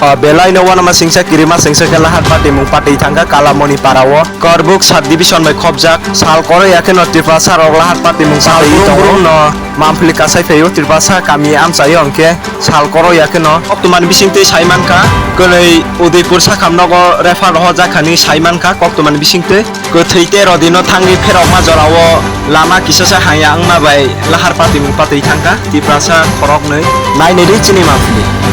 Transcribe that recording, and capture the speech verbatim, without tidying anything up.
O belai no uanama singsa kirima singsa khe lahar patimung patwi thangkha Kalamoni para o. Korbuk sub division bai khopjak sal koro ya kheno Tiprasa rok lahar patimung patwi tongo. Salbrumno Mamphli kasai phaio Tiprasa kami amchaio hwnkhe sal koro ya kheno. Koktumani bisingtwi sai mankha, kwnwi Udaipur sakham nogo refer rohorjak khani sai mankha koktumani bisingtwi. Kwthwi tei rodino thangwi pherokma jorao lama kisasa hamya wngma bai lahar patimung patwi thangkha Tiprasa khoroknwi. Nainwi di chini Mamphli.